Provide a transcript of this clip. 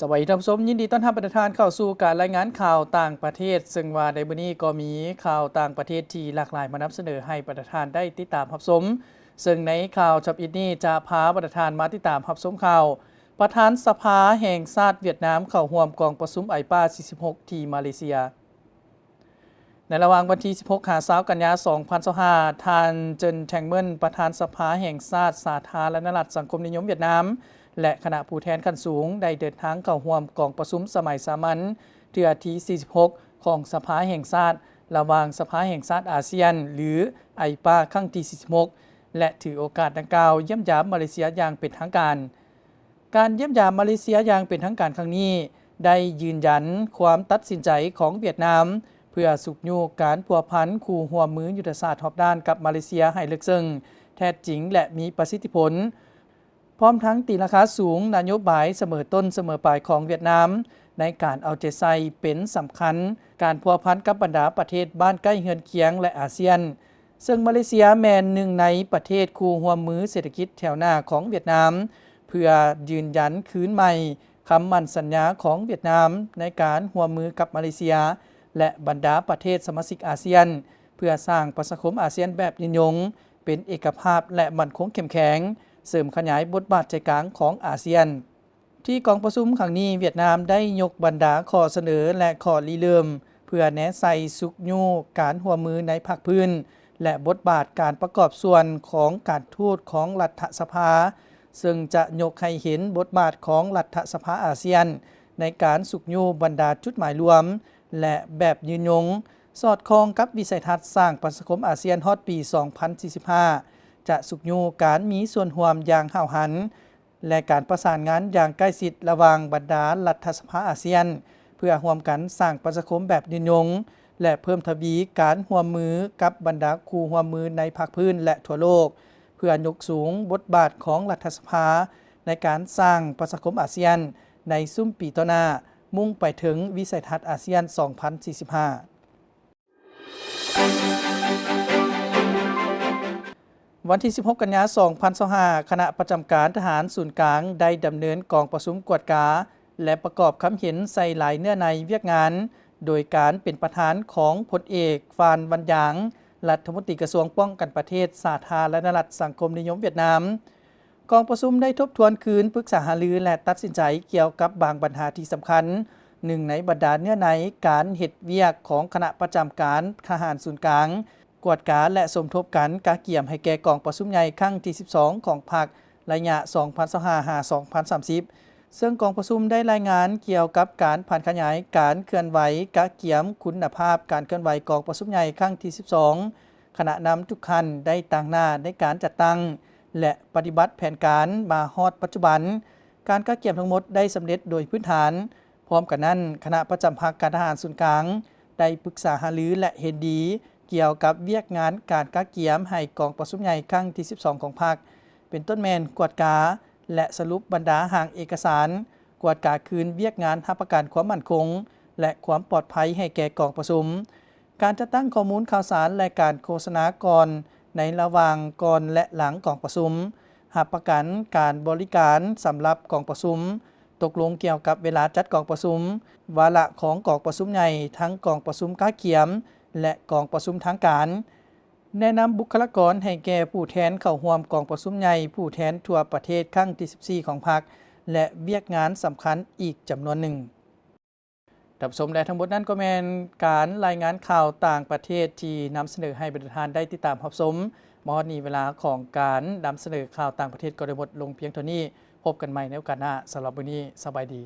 ສະບາຍດີທ່ານຜູ້ຊົມ, ຍິນດີຕ້ອນຮັບບັນດາທ່ານເຂົ້າສູ່ການລາຍງານຂ່າວຕ່າງປະເທດ, ເຊິ່ງວ່າໃນມື້ນີ້ກໍມີຂ່າວຕ່າງປະເທດທີ່ຫຼາກຫຼາຍມານຳສະເໜີໃຫ້ບັນດາທ່ານໄດ້ຕິດຕາມຮັບຊົມ. ເຊິ່ງໃນຂ່າວສະເພາະນີ້ຈະພາບັນດາທ່ານມາຕິດຕາມຮັບຊົມຂ່າວ ປະທານສະພາແຫ່ງຊາດຫວຽດນາມເຂົ້າຮ່ວມກອງປະຊຸມ ໄອປາ ສີ່ສິບຫົກ ທີ່ມາເລເຊຍ. ໃນລະຫວ່າງວັນທີສິບຫົກ ຫາ ຊາວ ກັນຍາ ສອງພັນຊາວຫ້າ, ທ່ານ ເຈິນ ແທງເມິນ ປະທານສະພາແຫ່ງຊາດສາທາລະນະລັດສັງຄົມນິຍົມຫວຽດນາມ ແລະ ຄະນະຜູ້ແທນຂັ້ນສູງໄດ້ເດີນທາງເຂົ້າຮ່ວມກອງປະຊຸມສະໄໝສາມັນເທື່ອທີ ສີ່ສິບຫົກ ຂອງສະພາແຫ່ງຊາດ ລະຫວ່າງສະພາແຫ່ງຊາດອາຊຽນ ຫຼື ໄອປາ ຄັ້ງທີ ສີ່ສິບຫົກ ແລະ ຖືໂອກາດດັ່ງກ່າວຢ້ຽມຢາມມາເລເຊຍຢ່າງເປັນທາງການ. ການຢ້ຽມຢາມມາເລເຊຍຢ່າງເປັນທາງການຄັ້ງນີ້ ໄດ້ຢືນຢັນຄວາມຕັດສິນໃຈຂອງຫວຽດນາມ ເພື່ອຊຸກຍູ້ການພົວພັນຄູ່ຮ່ວມມືຍຸດທະສາດຮອບດ້ານກັບມາເລເຊຍໃຫ້ເລິກເຊິ່ງ, ແທ້ຈິງ ແລະ ມີປະສິດທິຜົນ, ພ້ອມທັງຕີລາຄາສູງນະໂຍບາຍສະເໝີຕົ້ນສະເໝີປາຍຂອງຫວຽດນາມ ໃນການເອົາໃຈໃສ່ເປັນສຳຄັນການພົວພັນກັບບັນດາປະເທດບ້ານໃກ້ເຮືອນຄຽງ ແລະ ອາຊຽນ. ເຊິ່ງມາເລເຊຍແມ່ນໜຶ່ງໃນປະເທດຄູ່ຮ່ວມມືເສດຖະກິດແຖວໜ້າຂອງຫວຽດນາມ, ເພື່ອຢືນຢັນຄືນໃໝ່ຄຳໝັ້ນສັນຍາຂອງຫວຽດນາມໃນການຮ່ວມມືກັບມາເລເຊຍ ແລະ ບັນດາປະເທດສະມາຊິກອາຊຽນ, ເພື່ອສ້າງປະຊາຄົມອາຊຽນແບບຍືນຍົງ, ເປັນເອກະພາບ ແລະ ໝັ້ນຄົງເຂັ້ມແຂງ, ເສີມຂະຫຍາຍບົດບາດໃຈກາງຂອງອາຊຽນ. ທີ່ກອງປະຊຸມຄັ້ງນີ້, ຫວຽດນາມໄດ້ຍົກບັນດາຂໍ້ສະເໜີ ແລະ ຂໍ້ລິເລີ່ມ ເພື່ອແນໃສ່ຊຸກຍູ້ການຮ່ວມມືໃນພາກພື້ນ ແລະ ບົດບາດການປະກອບສ່ວນຂອງການທູດຂອງລັດຖະສະພາ, ເຊິ່ງຈະຍົກໃຫ້ເຫັນບົດບາດຂອງລັດຖະສະພາອາຊຽນ ໃນການຊຸກຍູ້ບັນດາຈຸດໝາຍລວມ ແລະ ແບບຍືນຍົງ, ສອດຄ່ອງກັບວິໄສທັດສ້າງປະຊາຄົມອາຊຽນຮອດປີສອງພັນສີ່ສິບຫ້າ, ຈະຊຸກຍູ້ການມີສ່ວນຮ່ວມຢ່າງຫ້າວຫັນ ແລະ ການປະສານງານຢ່າງໃກ້ຊິດລະຫວ່າງບັນດາລັດຖະສະພາອາຊຽນ ເພື່ອຮ່ວມກັນສ້າງປະຊາຄົມແບບຍືນຍົງ ແລະ ເພີ່ມທະວີການຮ່ວມມືກັບບັນດາຄູ່ຮ່ວມມືໃນພາກພື້ນ ແລະ ທົ່ວໂລກ, ເພື່ອຍົກສູງບົດບາດຂອງລັດຖະສະພາໃນການສ້າງປະຊາຄົມອາຊຽນໃນຊຸມປີຕໍ່ໜ້າ, ມຸ່ງໄປເຖິງວິໄສທັດອາຊຽນສອງພັນສີ່ສິບຫ້າ. ວັນທີສິບຫົກ ກັນຍາ ສອງພັນຊາວຫ້າ, ຄະນະປະຈຳການທະຫານສູນກາງໄດ້ດຳເນີນກອງປະຊຸມກວດກາ ແລະ ປະກອບຄຳເຫັນໃສ່ລາຍເນື້ອໃນວຽກງານ, ໂດຍການເປັນປະທານຂອງພົນເອກ ຟານ ວັນຢາງ, ລັດຖະມົນຕີກະຊວງປ້ອງກັນປະເທດສາທາລະນະລັດສັງຄົມນິຍົມຫວຽດນາມ. ກອງປະຊຸມໄດ້ທົບທວນຄືນ, ປຶກສາຫາລື ແລະ ຕັດສິນໃຈກ່ຽວກັບບາງບັນຫາທີ່ສຳຄັນ. ໜຶ່ງໃນບັນດາເນື້ອໃນການເຮັດວຽກຂອງຄະນະປະຈຳການທະຫານສູນກາງ ກວດກາ ແລະ ສົມທົບກັນກະກຽມໃຫ້ແກ່ກອງປະຊຸມໃຫຍ່ຄັ້ງທີສິບສອງຂອງພັກ ໄລຍະສອງພັນຊາວຫ້າ ຫາ ສອງພັນສາມສິບ, ເຊິ່ງກອງປະຊຸມໄດ້ລາຍງານກ່ຽວກັບການຜັນຂະຫຍາຍການເຄື່ອນໄຫວກະກຽມຄຸນນະພາບການເຄື່ອນໄຫວກອງປະຊຸມໃຫຍ່ຄັ້ງທີສິບສອງ. ຄະນະນຳທຸກຂັ້ນໄດ້ຕາງໜ້າໃນການຈັດຕັ້ງ ແລະ ປະຕິບັດແຜນການມາຮອດປັດຈຸບັນ. ການກະກຽມທັງໝົດໄດ້ສຳເລັດໂດຍພື້ນຖານ. ພ້ອມກັນນັ້ນ, ຄະນະປະຈຳພັກການທະຫານສູນກາງໄດ້ປຶກສາຫາລື ແລະ ເຫັນດີກ່ຽວກັບວຽກງານການກະກຽມໃຫ້ກອງປະຊຸມໃຫຍ່ຄັ້ງທີສິບສອງຂອງພັກ, ເປັນຕົ້ນແມ່ນກວດກາ ແລະ ສະຫຼຸບບັນດາຮ່າງເອກະສານ, ກວດກາຄືນວຽກງານຮັບປະກັນຄວາມໝັ້ນຄົງ ແລະ ຄວາມປອດໄພໃຫ້ແກ່ກອງປະຊຸມ, ການຈັດຕັ້ງຂໍ້ມູນຂ່າວສານ ແລະ ການໂຄສະນາກ່ອນ, ໃນລະຫວ່າງ, ກ່ອນ ແລະ ຫຼັງກອງປະຊຸມ, ຮັບປະກັນການບໍລິການສຳລັບກອງປະຊຸມ, ຕົກລົງກ່ຽວກັບເວລາຈັດກອງປະຊຸມ, ວາລະຂອງກອງປະຊຸມໃຫຍ່, ທັງກອງປະຊຸມກະກຽມ ແລະ ກອງປະຊຸມທາງການ, ແນະນຳບຸກຄະລາກອນໃຫ້ແກ່ຜູ້ແທນເຂົ້າຮ່ວມກອງປະຊຸມໃຫຍ່ຜູ້ແທນທົ່ວປະເທດຄັ້ງທີສິບສີ່ຂອງພັກ ແລະ ວຽກງານສຳຄັນອີກຈຳນວນໜຶ່ງ. ທ່ານຜູ້ຊົມ ແລະ ທັງໝົດນັ້ນກໍແມ່ນການລາຍງານຂ່າວຕ່າງປະເທດທີ່ນຳສະເໜີໃຫ້ບັນດາທ່ານໄດ້ຕິດຕາມຮັບຊົມ. ມາຮອດນີ້ເວລາຂອງການນຳສະເໜີຂ່າວຕ່າງປະເທດກໍໄດ້ໝົດລົງພຽງເທົ່ານີ້. ພົບກັນໃໝ່ໃນໂອກາດໜ້າ. ສຳລັບມື້ນີ້, ສະບາຍດີ.